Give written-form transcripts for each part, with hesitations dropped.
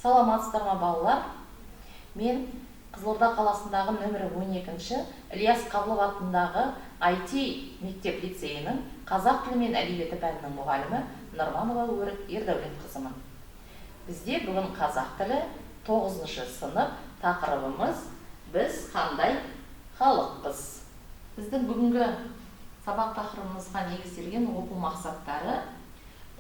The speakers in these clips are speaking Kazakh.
Саламатсыздар ма, балалар? Мен Қызылорда қаласындағы нөмірі 12-ші Ілияс Қабылов атындағы IT мектеп лицейінің қазақ тілі мен әдебиеті пәнінің мұғалімі Нұрманова Өрік Ердәулетқызымын. Бізде бүгін қазақ тілі 9-шы сынып, тақырыбымыз біз қандай халықпыз? Біздің бүгінгі сабақ тақырыбымызға негізделген оқу мақсаттары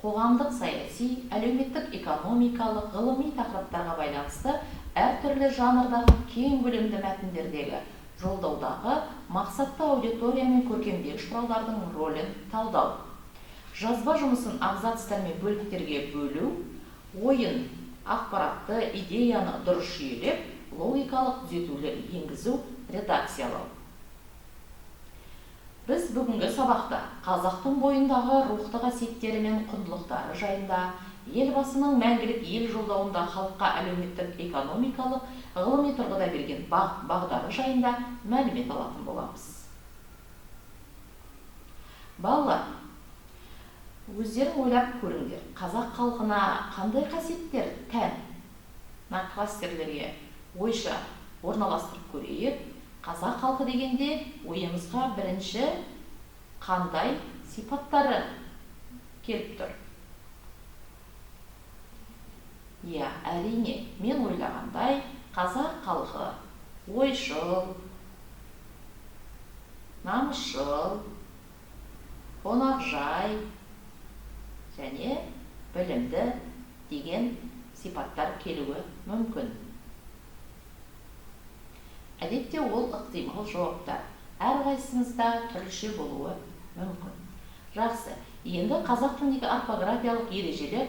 қоғамдық саяси, әлеуметтік экономикалық, ғылыми тақырыптарға байланысты әртүрлі жанрдағы кең көлемді мәтіндердегі жолдаудағы мақсатты аудитория мен көркемдегіш құралдардың рөлін талдау. Жазба жұмысын абзацтар мен бөліктерге бөлу, ойын, ақпаратты, идеяны дұрыс жүйелеп, логикалық түзетулер енгізу, редакциялау. Біз бүгінгі сабақта қазақтың бойындағы рухты қасиеттері мен құндылықтары жайында, Елбасының мәңгілік ел жолдауында халыққа әлеуметтік, экономикалық, ғылыми тұрғыда берген бағдары жайында мәлімет алатын боламыз. Балалар, өздерің ойлап көріңдер, қазақ халқына қандай қасиеттер тән? Мына кластерлерге ойша орналастырып көрейік. Қазақ халқы дегенде ойымызға бірінші қандай сипаттары келіп тұр? Иә, әрине, мен ойлағандай, қазақ халқы ойшыл, намысшыл, қонақжай және білімді деген сипаттар келуі мүмкін. Әдетте ол ықтимал жауаптар, әрқайсымызда түрліше болуы мүмкін. Жақсы, енді қазақ тіліндегі орфографиялық ережелер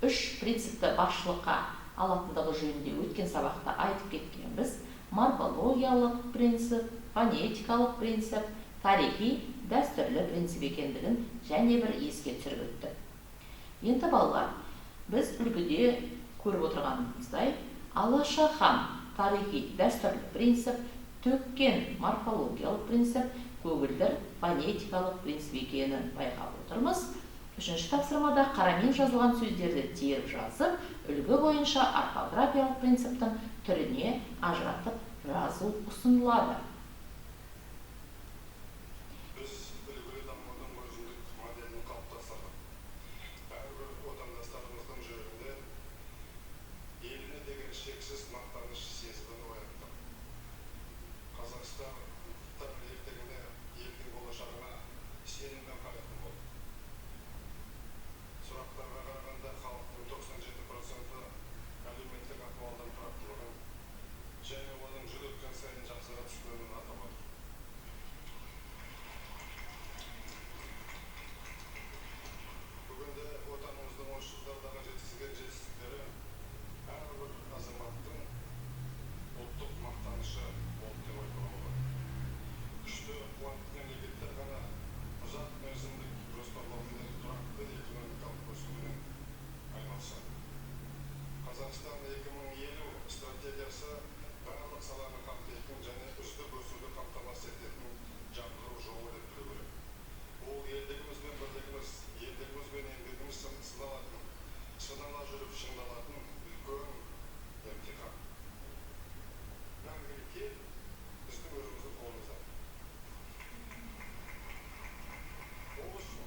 үш принципті басшылыққа алатындығы жөнінде өткен сабақта айтып кеткенбіз. Морфологиялық принцип, фонетикалық принцип, тарихи, дәстүрлі принцип екендігін және бір еске түсіріп өттік. Енді балалар, біз үлгіде көріп отырғанымыздай, Алаша хан тарихи дәстүрлі принцип, төккен морфологиялық принцип, көгілдір фонетикалық принцип екенін байқап отырмыз. Үшінші тапсырмада қарамен жазылған сөздерді теріп жазып, үлгі бойынша орфографиялық принциптің түріне ажыратып жазу ұсынылады. Біз үлгілі дамудың өзіндік моделін қалыптастырдық. Әрбір отандастарымыздың жүрегінде еліне деген шексіз мақтаныш сезімін ояттық. Қазақстандықтар ертеңіне, елдің болашағына сеніммен қарайтын болды. Сұрақтарға қарағанда халықтың 97% әлеуметтік ахуалдың тұрақтылығын және оның жыл өткен сайын жақсара түскенін атап отыр. Бүгінде отанымыздың осы жылдардағы жеткізген жетістіктері әрбір азаматтың ұлттық мақтанышы болды деп айтуға болады. Күшті, қуатты мемлекеттер ғана ұзақ мерзімдік жоспарлаумен тұрақты экономикалық өсумен айналысады. Қазақстан 2050 стратегиясы барлық саланы қамтитын және үздік өсуді қамтамасыз ететін жаңғыру жолы деп білу керек. Ол елдігіміз бен бірлігіміз, елдігіміз бен еңбегіміз сыналатын, сынала жүріп шыңдалатын үлкен емтихан. Мәңгілік ел біздің өзіміздің қолымызда. Ол үшін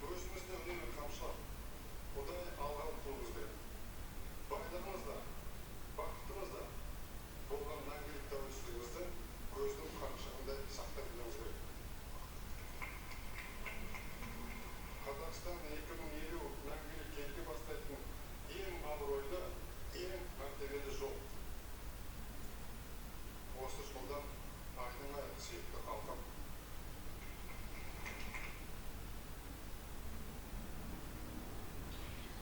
өзімізді үнемі қамшылап, ұдайы алға ұмтылуымыз керек. Байлығымыз да, бақытымыз да болған мәңгілік тәуелсіздігімізді көздің қарашығындай сақтай білуіміз керек. Қазақстан 2050 мәңгілік елге бастайтын ең абыройлы, ең мәртебелі жол. Осы жолдан айнымайық, сүйікті халқым.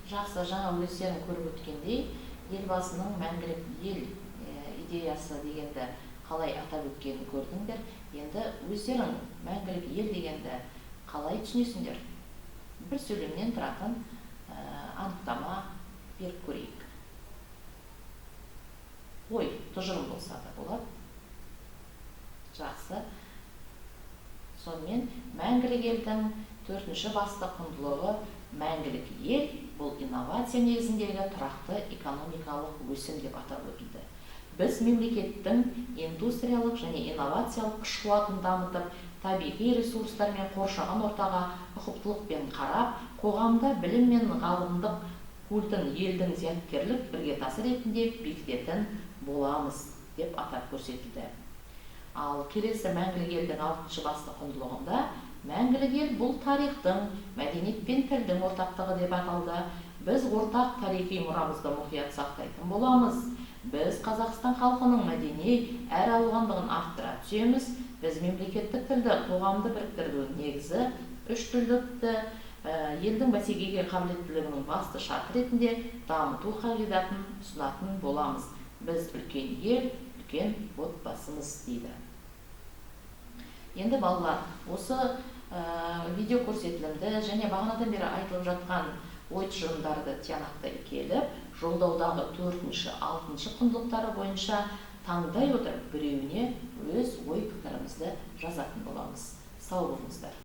Жақсы, жаңа өздерің көріп өткендей, Елбасының мәңгілік ел идеясы дегенді қалай атап өткенін көрдіңдер. Енді өздерің мәңгілік ел дегенді қалай түсінесіңдер? Бір сөйлемнен тұратын анықтама беріп көрейік. Ой, тұжырым болса да болады. Жақсы. Сонымен мәңгілік елдің Төртінші басты құндылығы мәңгілік ел бұл инновация негізіндегі тұрақты экономикалық өсім деп атап өтілді. Біз мемлекеттің индустриялық және инновациялық күш-қуатын дамытып, табиғи ресурстар мен қоршаған ортаға ұқыптылықпен қарап, қоғамда білім мен ғалымдық культін елдің зияткерлік іргетасы ретінде бекітетін боламыз деп атап көрсетілді. Ал келесі мәңгілік елдің алтыншы басты құндылығында мәңгілік ел бұл тарихтың, мәдениет пен тілдің ортақтығы деп аталды. Біз ортақ тарихи мұрамызды мұқият сақтайтын боламыз. Біз Қазақстан халқының мәдени әралуандығын арттыра түсеміз. Біз мемлекеттік тілді қоғамды біріктірудің негізі, үш тілдікті елдің бәсекеге қабілеттілігінің басты шарты ретінде дамыту қағидатын ұсынатын боламыз. Біз үлкен ел, үлкен отбасымыз дейді. Енді балалар, осы видео көрсетілімді және бағанадан бері айтылып жатқан ой тұжырымдарды тиянақтай келіп, жолдаудағы төртінші, алтыншы құндылықтары бойынша таңдай отырып біреуіне өз ой пікірімізді жазатын боламыз. Сау болыңыздар.